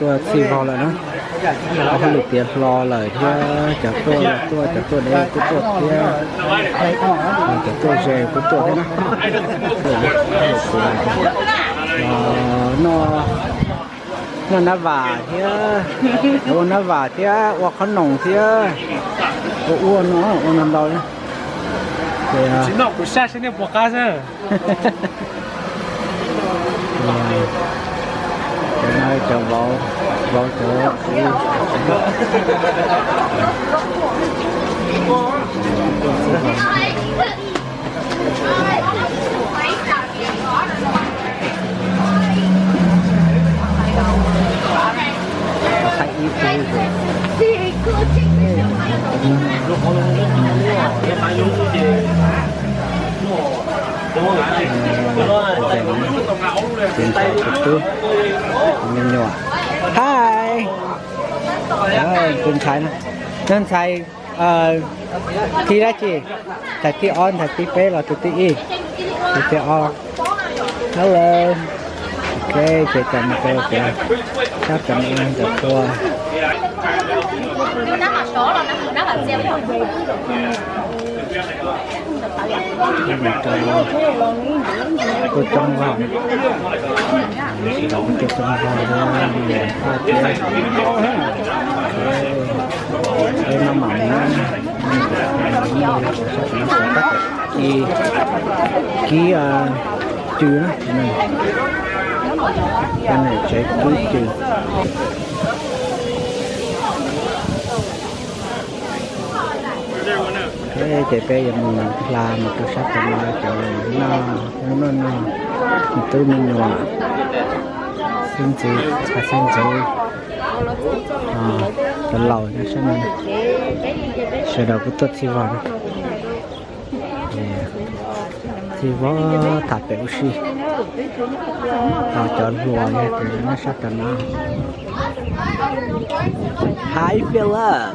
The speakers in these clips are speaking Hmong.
Txhij vog lawm na, ob hauj lwm tiav hlo lawm thiab, cov tuaj los tuaj, cov tuaj deb kuj tuaj thiab, cov tuaj ze kuj tuaj thiab na. Noj, noj nab vam thiab, ua nab vam thiab ua qhob noom thiab, ua ua no ua no ntau. Ces, Tsis noj kuv sab seb nej puas qab xwb. Cov no cov vauv, vauv cov, tus ntxhais tus tub, tus me nyuam. Hi. Tus ntxhais no, tus ntxhais thib dab tsi? Ntxhais thib ob, ntxhais thib peb los tus thib ib? Tus thib ob. Hello. Ok, ces tam no rau tias sab tam no ntawm qhua. Tuaj coob vog, tuaj coob vog, peb no mam mus, kib, kib cw na, tsev kib cw. Ces peb yuav mus hla mus rau sab tom no cov noj, noj, noj, me tub me nyuam, xib ntxwv, ntxhais xib ntxwv, cov laus nyob sab no, sawv daws kuj tuaj txhij vog na. Txhij vog tham pem ua si, cov hluas yog tias nyob sab tom no. Hi Philip.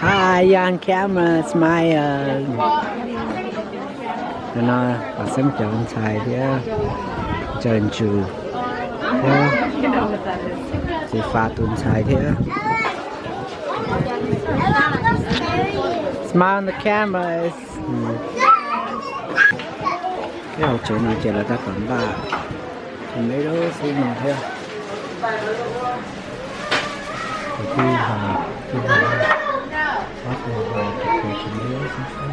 Hi, young camera, smile. Cov no pom xeeb cov ntxhais thiab, cov ntsws thiab, txiv fav tus ntxhais thiab. Smile on the camera. Ib hauv tsev no ces lawv tab tom npaj me lub xub no thiab. Tus tij hais, tij hais, ob tug hais tus tus me lub xub xwb.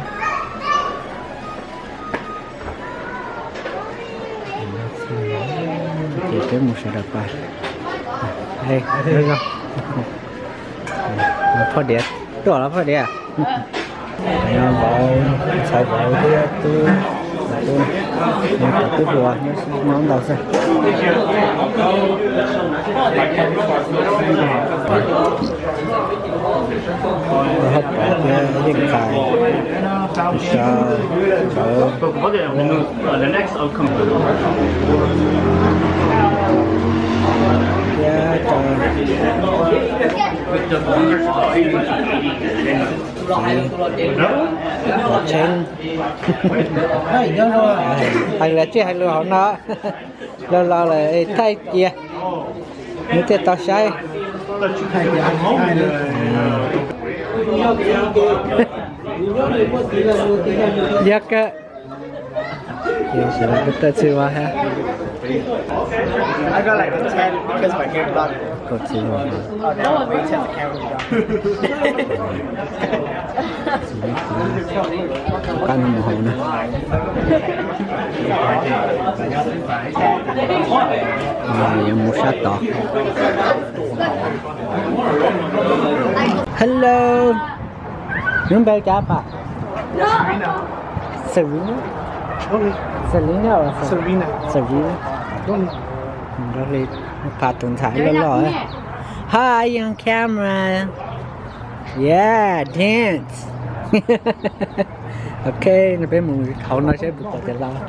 Ces peb mus sawv daws pais. Phoj Diav, tuaj los Phoj Diav. Vauv, ntxhais vauv thiab tub, tub, cov tub hluas nyob ntau xwb. Hab pov thiab yeej kais, sawv, sawv, thiab tseeb, hais lus tsis hais lus hauv no, los los lawm thaij cia, nws thiaj tau saib. Yog kawg. Ces sawv daws kuj tuaj txhij vog thiab. Tuaj txhij vog. Qab no mus hauv na. Yuav mus sab tod. Hello. Nub npe cas pam? Serena. Serena. Serena. Pha tus ntxhais loj loj. Hi, young camera. Yeah, dance. Ok, no peb mus hauv no seb puas pom cov laus.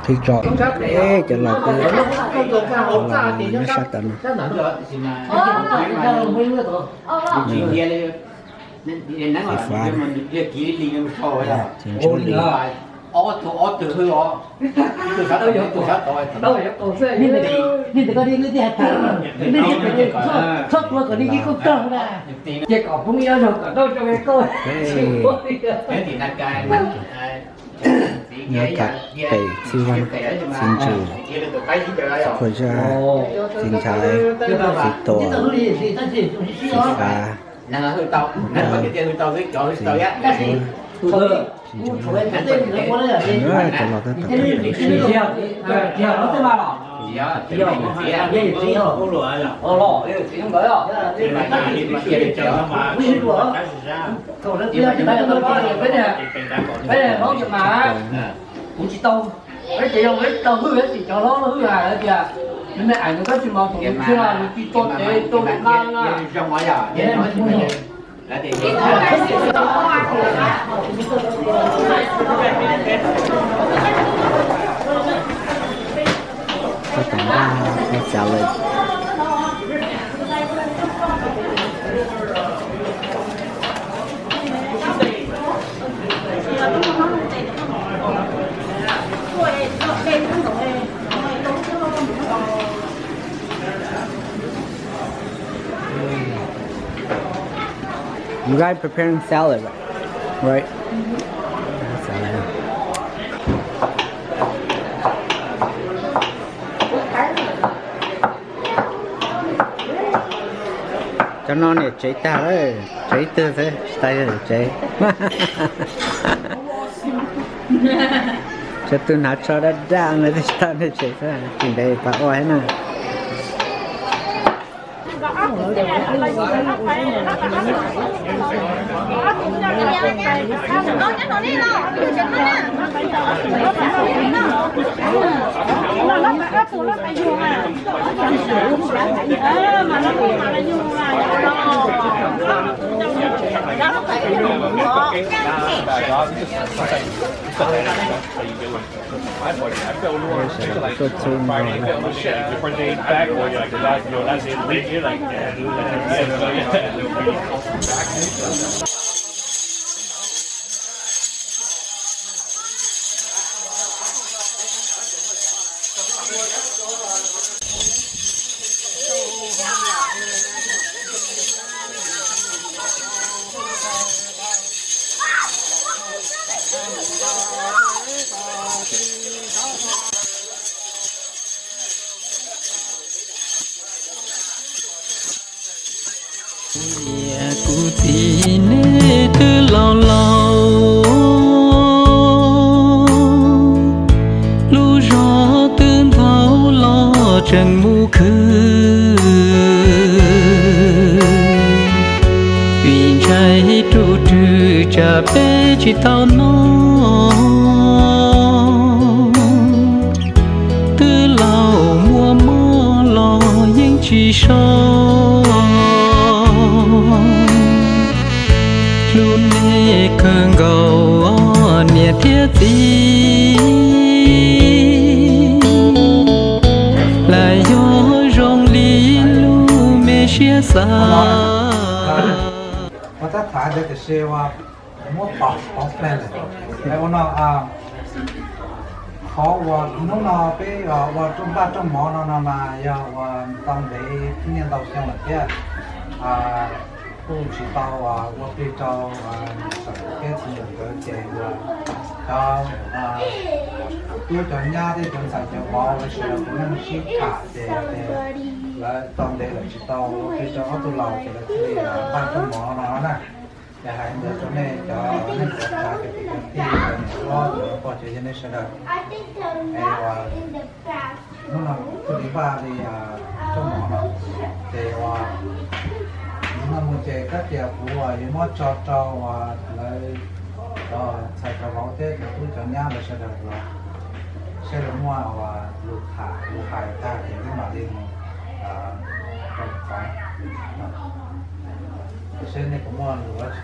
Qhib tso, cov laus, cov laus nyob sab tom no. Xi Fab, ces ntsuab li. Ob tug ob tug hwj os. Ib tug sab tod, ib tug sab tod. Li ntawd koj li lwm tiag hais tias, lwm tiag tias txhob tua kom li ib koj kawg na. Ces kom poob ib zaug kom tau rau koj. Nyob tom pem txiv vaj, txiv ntsws, txiv khuam zaj, txiv ntxhais, txiv tuam, txiv fav, txiv ntsuab, txiv ntsuab, cov laus tab tom pem txiv. Kuv tsis tau, peb ces yog peb tau hwj, peb tsis cov hlob hwj hais tias nws me aim nws kab tsis mos thaum nws tsis tau txog tsev rau nws na na. Tab tom npaj ua xav lawm. You guys preparing salad, right? Salad. Cov no niam tsev tag lawm, tsev ib tug xwb, tsis tau yog niam tsev. Tshuav tus hnav tsho daj daj no twb tsis tau niam tsev xwb, tsis ntev pas ua thiab na. Sawv daws tuaj txhub no. Niam kuv txiv nej twb laus laus, lub zog twb ntau los tseem mus khwv, vim ntshai rau rwg tsam peb tsis tau noj. Twb laus muaj mob los yeej tsis so, hlub nej kawg nkaus niam thiab txiv, lam yog zoo li lub me siab xav. Ua tab tham tias tiam sis ua muab pov pov pleg lawm. Ua no, qhov uas hnub no peb ua rooj npaj rooj mov no no mas yog ua tau ntev niaj ntau xyoo lawm thiab, kuj tsis tau ua plig rau Sam Kub thiab txiv ntxawm nkawd ces ua cov tub cov nyab thiab cov ntxhais cov vauv lawv sawv daws puav leej sib tham ces lawv tau ntev lawm tsis tau ua plig rau ob tug laus ces lawv thiaj li npaj rooj mov no na. Ces hais ntawd rau nej cov neej cov tsav cov kwv cov tij cov niam hlob cov pog cov yawg nej sawv daws. Es ua hnub no kuj li npaj li rooj mov no, ces ua hnub no mus ces kab tias kuv yuav muab tso rau lawv cov ntxhais cov vauv thiab cov tub cov nyab lawv sawv daws los seb lawv muaj lus tham lus hais tag ces wb mam li mus rau txov. Tiam sis nej puas muaj lus dab tsi?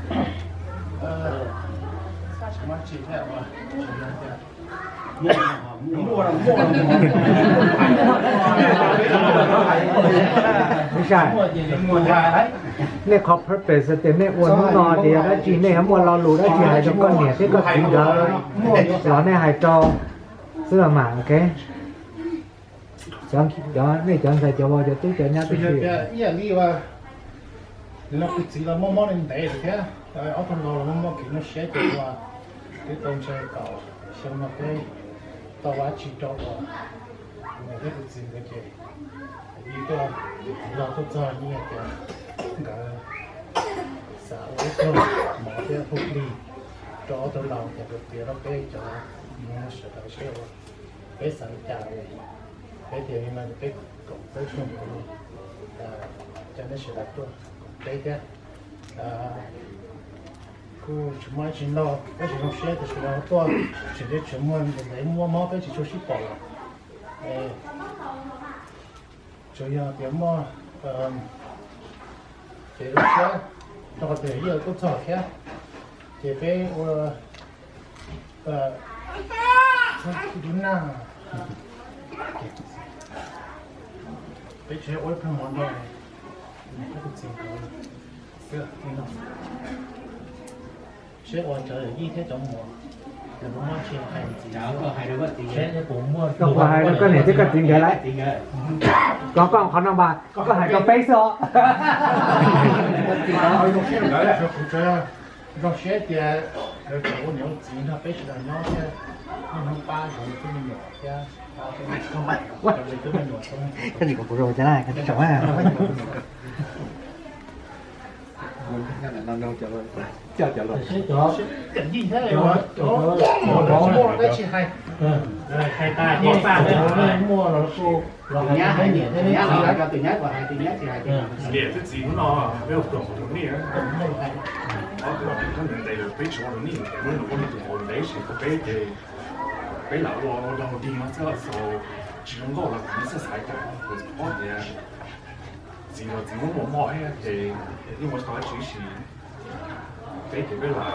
Nej qhov purpose tias nej ua hnub no ces yog dab tsi, nej yuav muaj lo lus dab tsi hais rau koj niam thiab koj txiv nkawd los nej hais rau xwb los mas, ok. Cov, nej cov ntxhais cov vauv cov tub cov nyab tib si. Ib yam li ua, kuv txiv los muaj mob li ntev lawm thiab, ob tug laus los muaj mob kev nyuaj siab ces ua, twb tau ntshe kaum xyoo no peb tau ua dab tsi rau ua, kuv niam thiab kuv txiv nkawd ces, ib tuaj, los tuaj txog yeej hais tias nkawd xav ua ib tug mov thiab hu plig rau ob tug laus ces nkawd piav rau peb cov sawv daws seb ua peb xav li cas. Peb tias li no peb koom peb xyoo, coj nej sawv daws tuaj koom peb thiab. Kuj tsis muaj dab tsi nrog, peb tsis zoo siab tiam sis no tuaj tseem tseem muaj ntev muaj mob peb tsis tshua sib pom lawm. Tsuas yog tias muaj ces lub siab rau qhov tias yawg tuaj txog thiab, ces peb ua, ua naj, peb tsis ua ib pluag mov nrog tus txiv nkawd xwb. Seb ua cov yawm yij thiab cov muam, cov muam tsis hais txiv, hais rau koj niam thiab koj txiv nkawd lawm. Koj, koj qhov no mas koj hais rau peb xwb os. Kuv zoo siab tias lawv tseem ua niam ua txiv nrog peb sawv daws nyob thiab, muaj hnub pab zoo li peb me nyuam thiab, zoo li peb me nyuam. Tus nyab hais niam, tus nyab los hais, tus nyab tsis hais. Niam thiab txiv hnub no peb ua ploog ua nej, ob tug ntev ntev lawm peb tsis ua rau nej, hnub no ua nej tus ntev ntev ces peb ces peb lam ua ua dog dig no xwb, so tsis zoo nkauj los nej txhob xav cas, ob tias txiv los txiv muab muaj mob thiab ces yeej ua tsis tau dab tsi, peb ces peb lam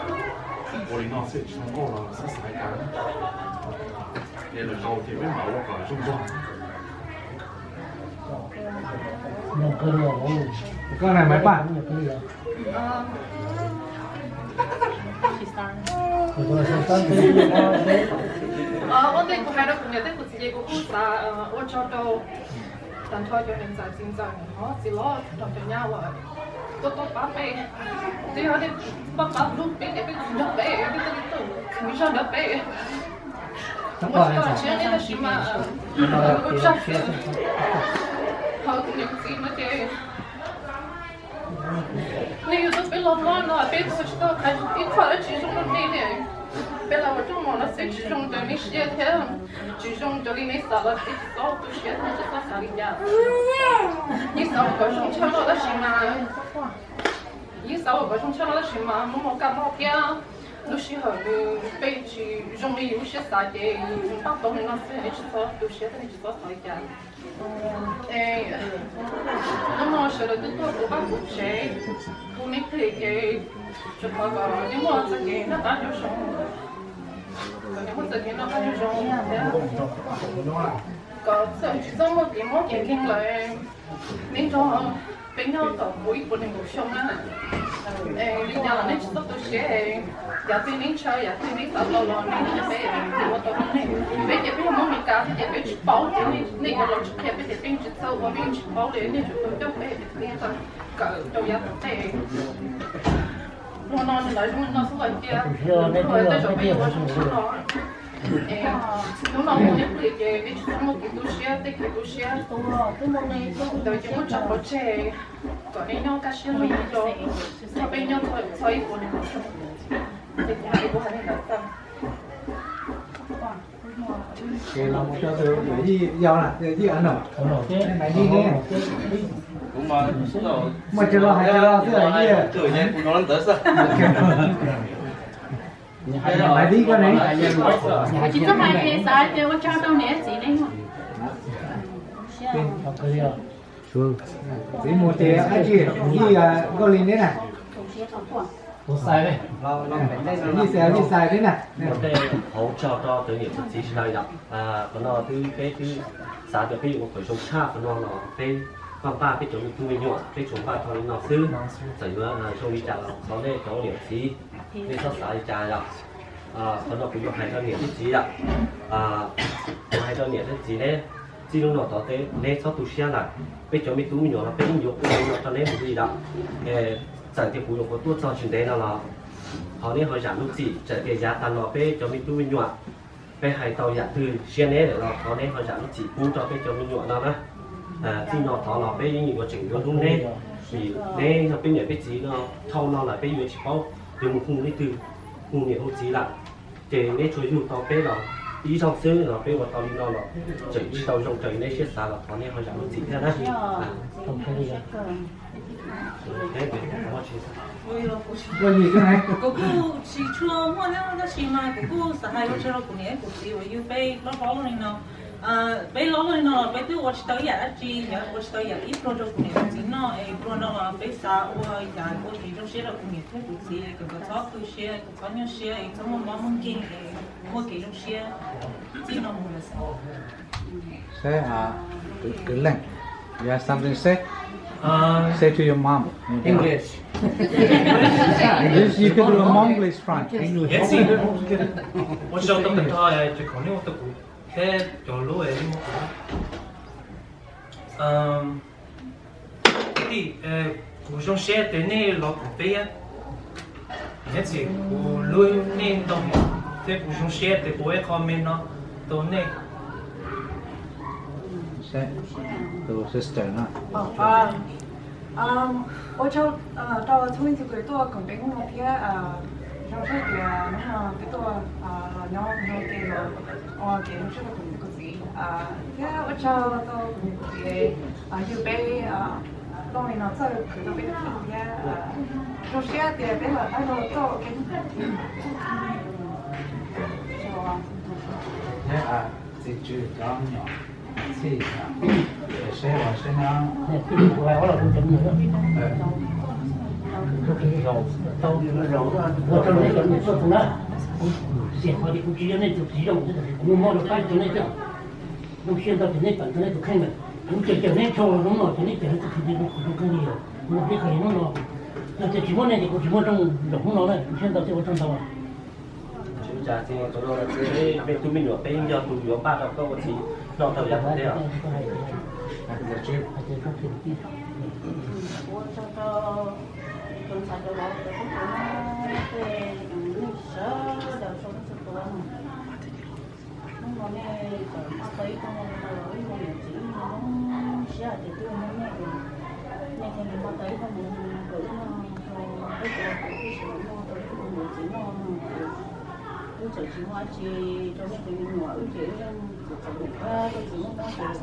ua li no xwb, tsis zoo nkauj los txhob xav cas, ces lwm zaus ces peb mam ua kom zoo nraug. Koj na Maiv Paj. Ua ntej kuv hais rau kuv niam thiab kuv txiv ces kuv kuj xav ua tsaug rau tag nrho cov niam ntxawm txiv ntxawm hov txiv hlob tag nrho cov nyab uas tuaj tuaj pab peb. Twb yog nej pab pab hlub peb ces peb tsis nrog peb, peb tuaj li tuaj mus zog nrog peb. Ua tsis tau tsis nej tab sis mas ua tsaug xwb. Ho kuv niam kuv txiv no ces nej yuav tau peb los hlob no peb tsis tau hais ib qho dab tsi zoo rau nej ne. Peb los ua rooj mov no xwb tsis zoo raws nej siab thiab tsis zoo raws li nej xav los nej tsis txhob tu siab thiab tsis txhob xav li cas. Yeej xav ua kom zoo tshaj no tab sis mas, yeej xav ua kom zoo tshaj no tab sis mas muaj mob kaj mob thiab lub sij hawm nws peb tsis zoo li yus lub siab xav ces yus pab tau li no xwb, nej tsis txhob tu siab thiab nej tsis txhob xav li cas. Es hnub no sawv daws twb tuaj kuv pab kuv tsev, kuv neb plig ces tsuas thov kom neb muaj txoj kev noj qab nyob zoo, kom neb muaj txoj kev noj qab nyob zoo thiab kom txawm tsis txhob muaj kev mob kev nkeeg lawm. Neb nrog peb nyob kom puv ib puas nees nkaum xyoo na. Li cas los nej tsis txhob tu siab, yam twg neb ntshaw yam twg neb xav tau los nej nrog peb ua tau rau nej. Peb ces peb yog Hmoob Meskas thiab ces peb tsis paub ces nej yuav los tsis qhia peb ces peb yeej tsis txawj ua peb yeej tsis paub li, nej tsuas tau coj peb peb thiaj tau kawm rau yav tom ntej. Hmo no nws lawv zoo li no xwb los cia, tej zaum peb yuav ua zoo tshaj no. Hnub no kuv neb plig ces peb tsis txhob muaj kev tu siab, tej kev tu siab ntawd ces muab tso pov tseg, kom nej nyob kaj siab lug rau, txhob peb nyob txog ib puas nees nkaum xyoo. Ces kuv hais li kuv hais li ntawd tag. Ces los mus rau tus yawm yij yau na, yawm yij av no, Maiv Dib ne. Muaj tsis los hais tsis los xwb yawm yij. Maiv Dib koj ne. Kuv tsis txawj hais ces xav tias ua tsaug rau niam txiv ne. Txiv mus ces dab tsi yij nkauj li neb na. Xais ne, xais ne, xais ne. Ua ntej hauv tsaug rau cov niam cov txiv sawv daws yom. Qhov no twb peb twb xav tias peb yuav ua kom zoo tshaj qhov no los peb kuj npaj peb cov me tub me nyuam peb tsuas npaj tau li no xwb. Txawm yuav zoo li cas los thov nej cov niam txiv nej txhob xav li cas yom. Qhov no kuv yuav hais rau niam thiab txiv yom. Kuv hais rau niam thiab txiv neb, txij hnub no tod neb txhob tu siab lawm. Peb cov me tub me nyuam los peb yeej yuav ua li no rau neb mus li lawm. Txawm tias kuv nyuam qhuav tuaj txog tsis ntev no los thov neb ho zam lub txim, txawm tias yav tag los peb cov me tub me nyuam peb hais tau yam twg siab neb lawm los thov neb ho zam lub txim pub rau peb cov me nyuam no na. Txij no tod los peb yeej yuav tseem yuav hlub neb, vim neb yog peb niam peb txiv no, dhau no lawm peb yuav tsis paub yuav mus hu leej twg, hu niam hu txiv lawm. Ces neb tsuas yug tau peb los ib zaug xwb los peb ua tau li no los tseem tsis tau zoo raws neb siab xav los thov neb ho zam lub txim thiab na. Kuv kuj tsis tshua muaj thiab tab sis mas kuv kuj xav hais ua tsaug rau kuv niam kuv txiv uas yug peb hlob hlob li no. Peb hlob li no los peb twb ua tsis tau ib yam dab tsi, yog ua tsis tau yam ib pluag rau kuv niam kuv txiv noj es pluag no los peb xav ua yam ua kev zoo siab rau kuv niam thiab kuv txiv es kom nkawd txhob tu siab, kom txhob nyuaj siab es txhob muaj mob muaj nkeeg es muaj kev zoo siab txij no mus lawm xwb. Say, uh, to, to Leng. You have something to say? Uh, say to your mom. English. English, you can do a Monglish fine. English. Ua tsaug tau tag nrho ces khoom nej ua tau kuv thiab cov lub es nej muab kuv. Kwv tij, kuv zoo siab tias nej los koom peb, tab sis kuv hlub nej ntau heev thiab kuv zoo siab tias kuv ua ib qho me no rau nej. Tus sister no. Ua tsaug rau txhua leej txhua tus tuaj koom peb hnub no thiab zoo siab tias hnub no peb tuaj los nyob no ces los ua kev zoo siab rau kuv niam kuv txiv thiab ua tsaug rau kuv niam kuv txiv yug peb tau li no txawj khwv rau peb thiab zoo siab tias peb los tau tuaj ua ke. Txiv tswv cov me nyuam txhij, seb ua seb no. Ua rau nej cov me nyuam tuaj txog na, kuv xiam qhov tias kuv tsis yog nej tus txiv zoo, kuv muaj mob rau qab rau nej thiab. Zoo siab ntau ces nej tawm ntawm nej tus kheej lawm, kuv cawm cawm neb tso hnub no ces neb cawm neb tus txiv zoo kheej li lawm. Kuv peb qhov hnub no, yog tias tsis muaj nej ces kuv tsis muaj rooj zaum hnub no na, kuv siab ntau thiab ua tsaug ntau. Tsis ua cas, txiv, thaum no txiv, peb tub me nyuam peb yeej yog tus yuav npaj rau koj ua txiv noj tau yav tom ntej os. Ua tsaug rau cov ntxhais cov vauv cov tub cov nyab tej, nej sawv daws txhua leej txhua tus. Hnub no nej txawm npaj tau ib rooj no los wb ua niam txiv wb zoo siab hais tias twb muaj nej, nej thiaj li npaj tau ib rooj no rau wb noj, rau peb cov tub sawv daws noj, rau wb ua niam txiv noj no. Wb txawm tsis muaj dab tsi rau nej cov me nyuam, wb ces wb yeej txom txom nyem thiab, wb tsis muaj mob ces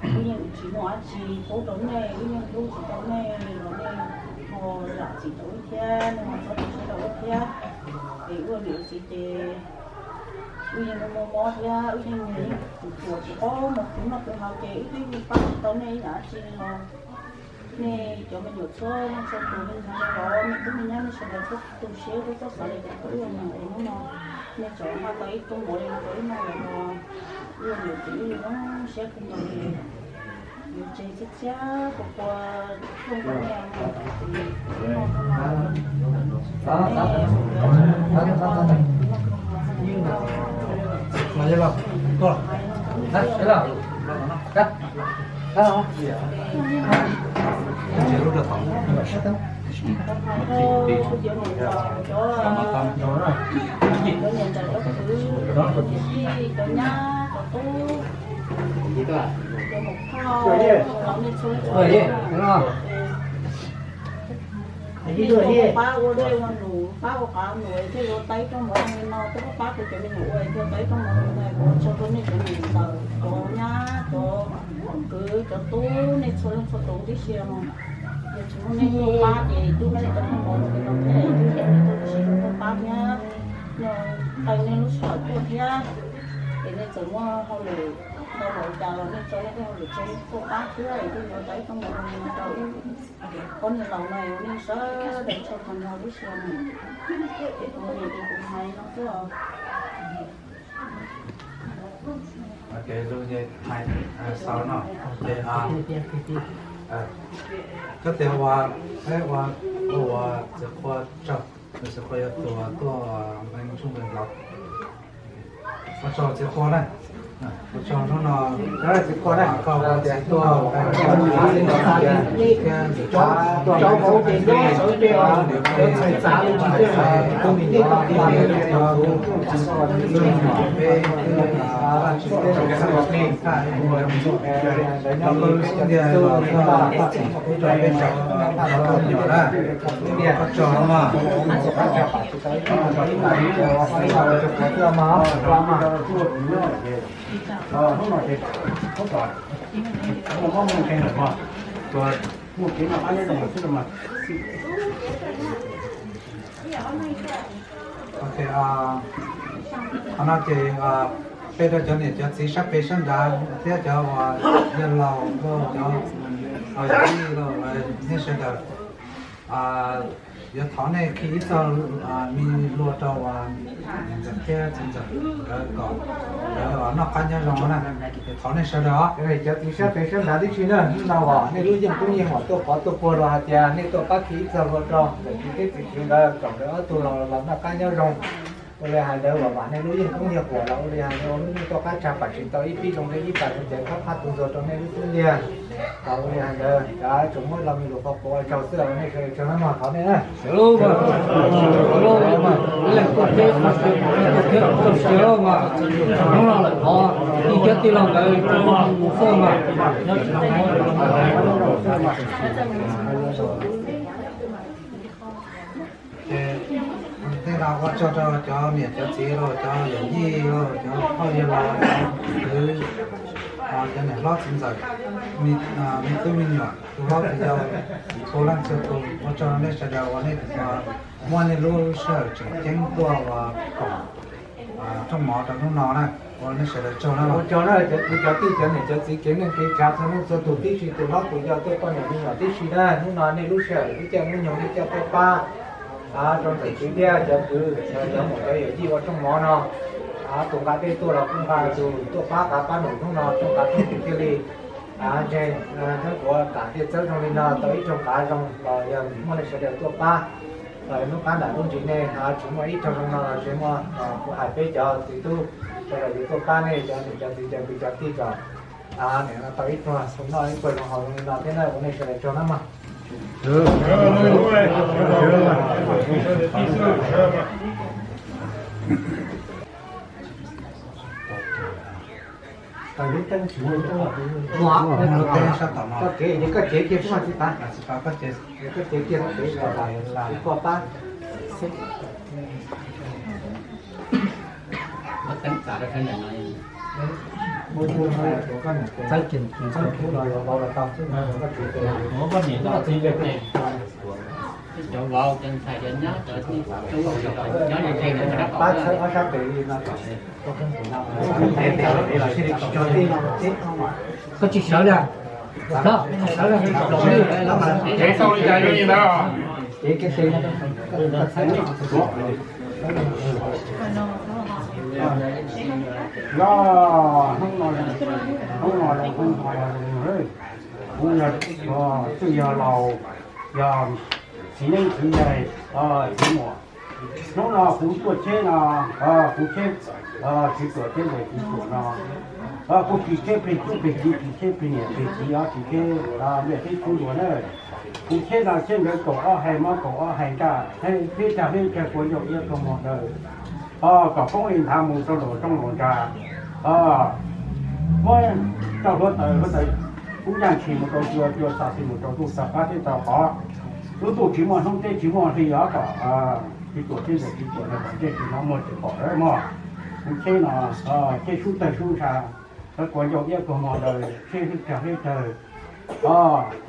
wb yeej tsis muaj dab tsi pub rau nej, wb yeej hlub tsis tau nej los nej ho zam txim rau wb thiab, nej ho txhob tu siab rau wb thiab. Es wb ua niam txiv ces wb yeej muaj mob thiab wb yeej tus tuam tsis paub mus khwv noj khwv haus ces wb twb yeej pab tsis tau nej ib yam dab tsi li los nej cov me nyuam txhua leej txhua tus, nej ntxhais nej vauv, nej tub nej nyab, nej sawv daws txhob tu siab, txhob xav li cas rau wb ua niam ua txiv hnub no. Nej txawm npaj tau ib rooj mov li no rau wb noj lawm los wb ua niam txiv wb zoo siab kawg nkaus li. Yuav tseg txhiab txhiab qhua qhua rooj rau nej. Cov niam ntxawm cov kwv, cov tij, cov nyab, cov tub, cov muam phauj, cov laus, nej txhua leej txhua tus, nej pab ua dej ua num, pab ua qav num, thiaj yuav tau ib rooj mov li no, thiaj pab kuv cov me nyuam ua, thiaj tau ib rooj mov li no, kuv ua tsaug rau nej cov niam ntxawm, cov nyab, cov kwv, cov tub, nej txhua leej txhua tus tib si no. Yog tsis muaj nej tuaj pab ces twb tsis tau rooj mov li no thiab, twb yog nej tuaj tsis tuaj pab thiab, no, tau nej lub sij hawm tuaj thiab, ces nej txawm muaj hauj lwm ntau lawm, Cas los nej tso nej tej hauj lwm tsev tuaj pab thiab es kuj yuav tau ib tug mus rau ib pab niam laus no ua nej sawv daws tshaj qhov no lub sij hawm no. Es kuv niam ces kuv hais no xwb os. Ces lus ces hais xaus no ces koj tias ua ua ua txiv qhua tsaug, txiv qhua yuav tuag tuaj nqee tshooj nqee nplov. Ua tsaug txiv qhua na. Ua tsaug hnub no txiv qhua na, koj ua txiv tuaj thiab ntxim Qhov no ces peb rau cov niam cov txiv sab pem sab nrad thiab cov uas yog laus los cov yij los nej sawv daws yuav thov nej khi ib txoj me lua rau niam ntxawm thiab txiv ntxawm nkawd kom nkawd noj qab nyob zoo na. Thov nej sawv daws os. Cov txiv sab pem sab nrad tib si na, hnub no uas nej lub yeej koob yeej uas tuaj pov tuaj puag los hais tias nej tuaj pab khi ib txoj lua rau ntxawm txiv thiab txiv tswv nkawd kom nkawd ob tug los los noj qab nyob zoo. Ua li hais ntawd uas vam nej lub yeej koob yeej huam los ua li hais ntawd ua lub neej tuaj qab tshaj pam tsis tau ib pib zoo li ib pas zoo ces qab qab tu ntxuag rau nej lub tub liag. Los ua li hais ntawd kav tsuas muab lo me lus qhuav qhuav tsaug xwb, nej sawv daws tsaug na, mog, thov nej na. Hnub no lawm qhov ib cov tij laug ntawd mus xwb mas. Ces tej no ua tsaug rau cov niam cov txiv los cov yawm yij los cov phooj ywg los cov kwv, cov niam hlob txiv ntxawm, me tub me nyuam, tus hlob tus yau, txhua leej txhua tus. Ua tsaug nej sawv daws uas nej muab nej lub sij hawm tseem ceeb tuaj ua koom rooj mov rau hnub no na. Ua nej sawv daws tsaug na. Ua tsaug na cov kwv cov tij cov niam cov txiv kev neej kev tsav txhua leej txhua tus tib si, tus hlob tus yau tuaj poj niam me nyuam tib si na. Hnub no nej lub sij hawm lub caij lub nyoog nej coj tuaj pab rau ntxawm txiv thiab cov kwv cov muam cov yawm yij ua rooj mov no. Tus nqa dej tuaj los kuj nqa tus tuaj pab qav pab num hnub no rooj qav rooj num thiaj li ntse, nyob kuv kam thiaj txawb zoo li no tau ib rooj qav zoo los yog muaj nej sawv daws tuaj pab. Hnub qab nram lub ntsis nej tsis muaj ib rooj zoo no los tsis muaj, kuv hais peb cov txiv tub sawv daws yuav tuaj pab nej cov niam cov txiv cov kwv cov tij kom nim no tau ib rooj zoo noj ib rooj zoo haus zoo li no thiab na, ua nej sawv daws tsaug na mog. Lub teeb tsis muaj lub teeb los, koj tsev, koj tsev kiag xwb mas tsis tas, koj tsev kiag, koj pab. Txawb kiag, txawb kiag los, los tau xwb, koj tsev kiag. Pab txhawb ob sab tes li no. Koj tsis sawv li, tsis sawv li. Tsev tau li cas yuav li ntawd. Tsev kiag tes, koj txhawb. Los hnub no, hnub no, hnub no, kuv yog, twb yog laus, yog txiv neeb txiv yaig, txiv muam. Hnub no kuv tuaj tsheb no, kuv tsheb, txiv tuam tsheb ntawm txiv tuam no, kuv tsis tsheb plig tub plig kiv, tsis tsheb plig niam plig txiv, tsis tsheb ntiaj teb tub luag na. Kuv tsheb no tsheb nkawd kaum ob hais mob kaum ob hais nraj, hleb tag hleb tag kua ncauj iab kua muag daws, kom poob li nthav mus rau luag rooj luag nra. Muab rau hluav taws, hluav taws kub yaj ntshis mus rau cua, cua xa xi mus rau ntuj xa qab teb tau qhov. Lub ntuj tsis muaj hnub teb tsis muaj hli os, kom txiv tuam tsheb ntawm txiv tuam no kom ntsej tsis hnov muag tsis pom lawm mog. Kuv tsheb no, tsheb sub tawg sub ntsha, kua ncauj iab kua muag daws, hleb tag hleb tag,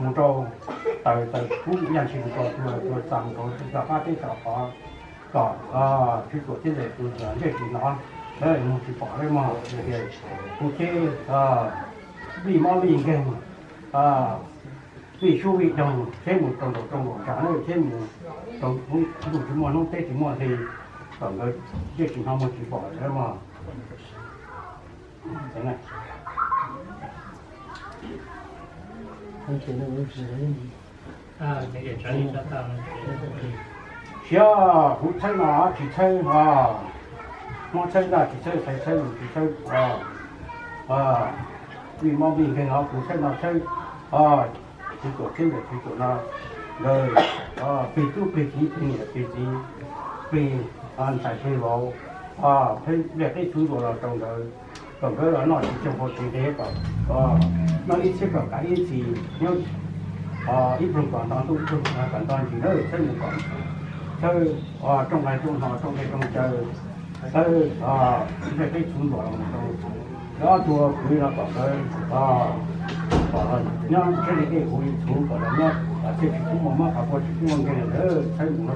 mus rau taws taws kub yaj ntshis mus rau cua, cua xa mus rau ntuj xa qab teb tau qhov, kom txiv tuam tsheb ntawm tus ntsej tsis hnov, muag tsis pom lawm mog. Kuv tsheb vij mob vij nkeeg, vij sub vij doog, seb mus rau nraum rau nraum nram na, seb mus rau ntuj tsis muaj hnub teb tsis muaj hli, kom nkawd yeej tsis hnov muag tsis pom lawm mog. Siab, kuv txhawb no tsis txhawb, hmoob txhawb ntaj tsis txhawb, xaiv txhawb lus tsis txhawb, vij mob vij nkeeg os, kuv txhawb no txhawb, tswv tuam txhiab ntawm tswv tuam no, nkawd plig tub plig kiv plig niam plig txiv, plig ntxhais plig vauv, plig qib txhuv ntuas los rau nkawd, kom nkawd los noj tsis tseg hau tsis nqig, kom noj ib txhiab kom kav ib ntxhis, nyob ib pluag kom nto ntuj ib pluag kom nto ntsis na, txhawb mus kom txhawb rooj nqaij rooj hno rooj nqaij rooj caw, txhawb nqaij qib txhuv ntuas los rau nkawd ob tug kwv no kom nkawd nyob ntsej li dej huv li txhuv kom los nyob txhiaj tsis pub muaj mob qhov pua tsis pub muaj nkeeg lawm, txhawb mus na.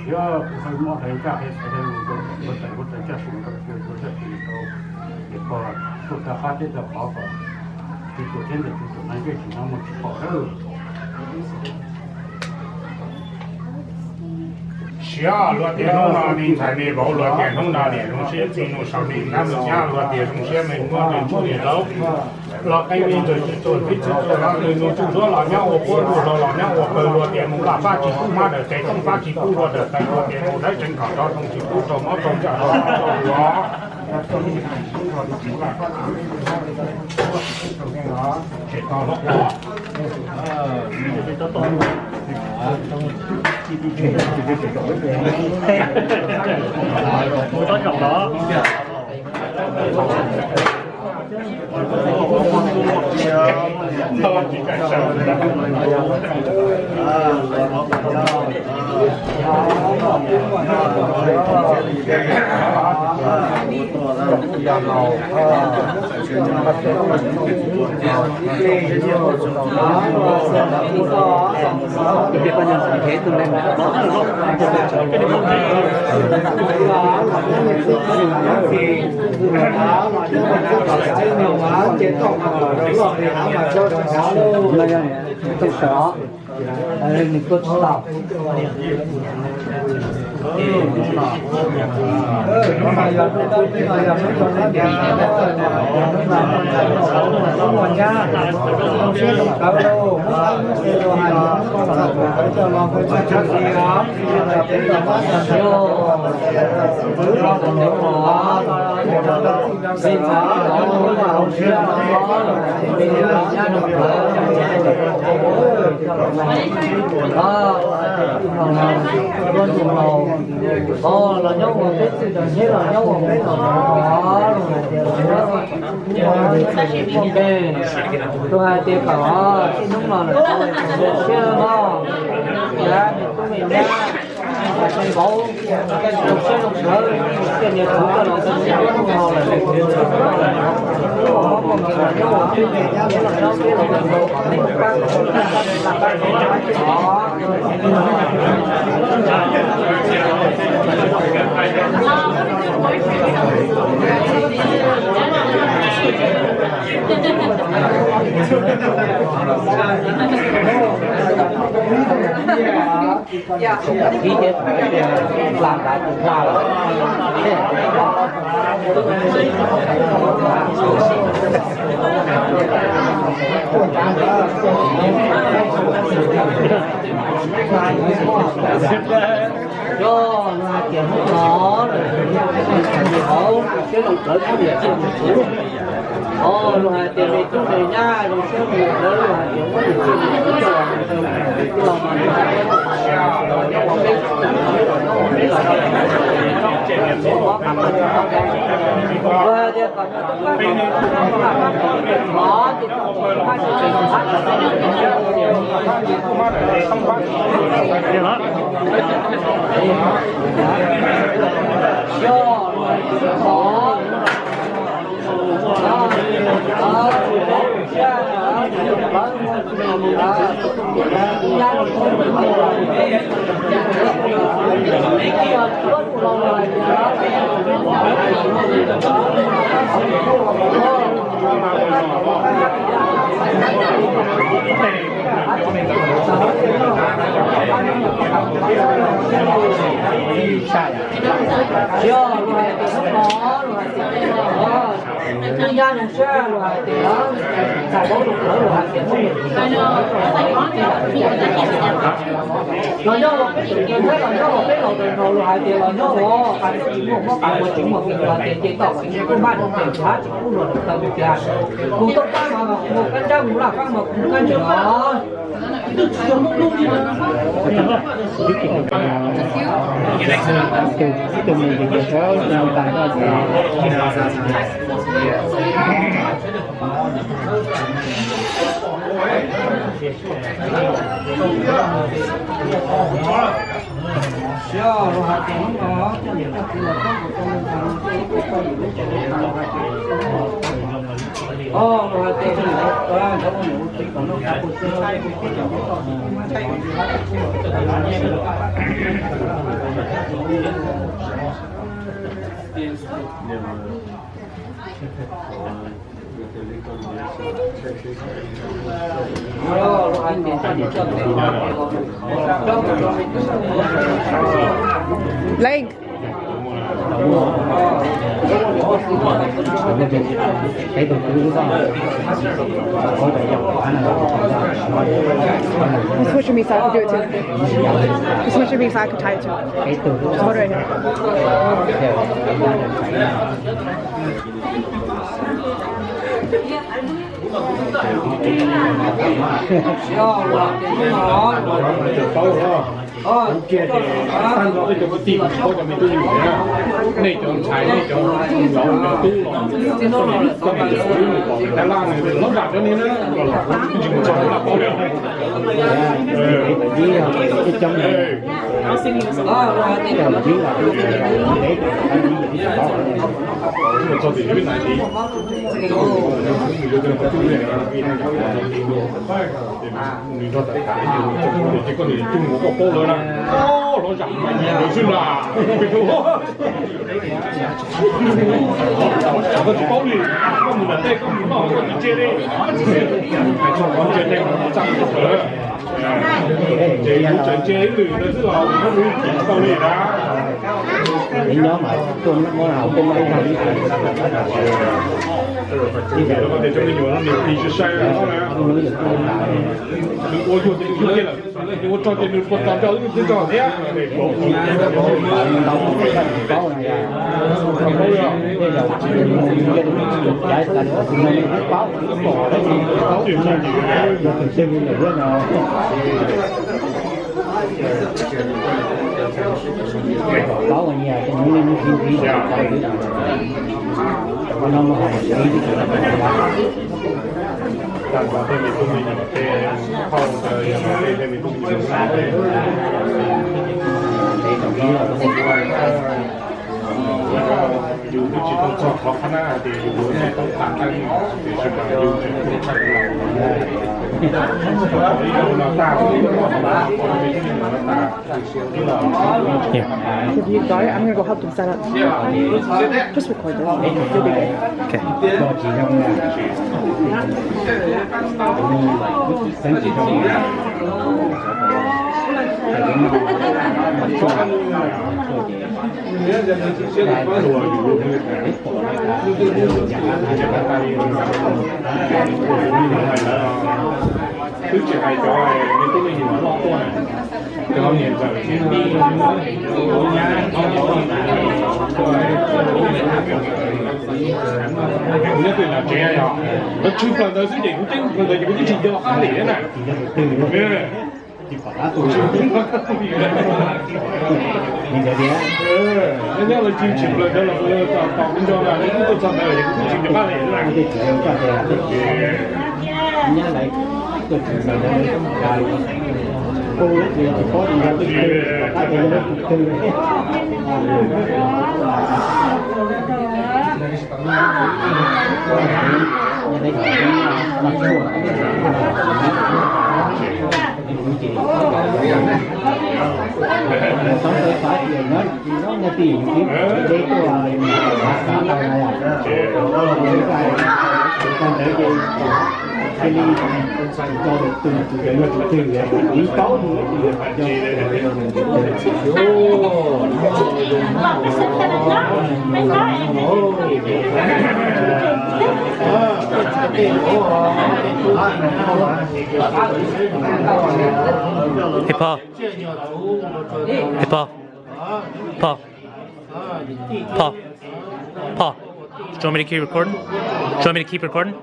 Siab, kuv txhawb mob hlais ncaj hlais xaiv hlais lus rau kuv txhais kuv txhais ncaj sim rau kuv txhais sim rau ces pog tuaj tag qab teb tag qhov kom tswv tuam txhiab ntawm tswv tuam no yeej tsis hnov muag tsis pom lawm. Siab, luag tias hnub no me ntxhais me vauv, luag tias hnub no niam zoo siab txiv nus sau me nab me nyab, luag tias zoo siab me muab nws tsuj niam laub los qe me ntxawm tsis txuas tib txwv txuas los nws nus tsuj duab los nyob ua puab ntuj hlau los nyob ua pawg, luag tias mus laj fab tsis pub hmab dawm tes tooj fab tsis pub luag dawm tes, luag tias mus dawb tseev kom rov zoo tsis pub rau mob rau ntsaj rau rau ua. Nws tuaj tsis tau. Los nyob ua peb txwj, los nyob ua peb los, luag hais tias kom txij hnub no lawm tau zoo siab mog, thiab me tub me nyab, ua zoo vauv, zoo siab zoo sawv, thiaj niam txwv coj los tau txij hnub no lawm. Ib ces hais tias hla nrad tus hla lawm. Yog luag hais tias hnub no lawm, hauv siab zoo plawv txhua niam txhua txiv. Os, luag hais tias me tub me nyab zoo siab mus lawv, luag hais tias muab niam txiv mus lawv, luag mas nyob ua peb, luag hais tias kom Ib yam zoo siab luag hais tias, txais paub rau kuv luag hais tias, los nyob los peb tus tus Thaib los nyob los peb los tus no luag hais tias los nyob los qas tsis muaj mob qas muag tsis muaj feem luag hais tias ces tom kom tsis pub maj nws ces kuv hab tsis pub luag nws taw mus tias kuv tau kab mas kuv mus kab ntsab mus laj kab mas kuv mus kab ntsab os. Blake. Switch with me so I can do it too. Switch with me so I can tie it too. Just hold it right here. Kuv kiag ces tag nrho tej cov kwv tij tsis paub cov me tub me nyuam na, nej cov ntxhais nej cov laus cov tub los, koj niam cov tub mus tom Tab Laj no los zam cov niag na, los tsis mus txog Tab Laj paub li. Mus txog tim Vib Nais tid, nws nrog tam tas ces koj niam coj mus koj paub lawm na, los zam mas nyiam lawv xwb na. Koj tsis paub li, koj mus nram tej koj mus noj koj tsis ntsia li, hais txog qhov ntsia tej mas txaj muag lawm. Ces kuv tseem ntsia ib lwm ntawd xwb los kuv tsis tau li na. Nyob mas tuaj muab hauv tej muab ib zag ib Ib yam li koj tias cov me nyuam no nws plig sai sai no na, nws ua yuag ces nws yuag thiab lawm, nws ua rog ces nws puas tos nrog wb twb rog thiab. Paub nyias tus nyob li nws txiv ntxiv, cov no mus hais ntxiv. Tag nrho tej me tub me nyuam tej phauj ntawd yog tej me tub me nyuam, yus twb tsis tau txog qhov qhab nab hais tias yus yuav tsis tau tham tag, tiam sis mas yus tseem tuaj thaij los, ib lo no tag, ib lo no tag. If you got it, I'm gonna go help them set up. Just record this. You'll be good. Okay. Twb tsis hais cov me tub me nyuam loj tuaj na, cov niam ntxawm txiv tij, nyob twj ywm tsev yog lawv tshwm plaws ntawd xwb ces kuv teb plaws ntawd ces kuv twb tsis nco qab li na. Nyob lawv tshwm plaws ntawd los tos kuv nco na, lawv twb tuaj txog ntawd ces kuv twb tsis nco qab li na. Ej, pog. Ej, pog. Pog. Pog. Pog. Do you want me to keep recording? Do you want me to keep recording?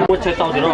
Ua tsaug tau no.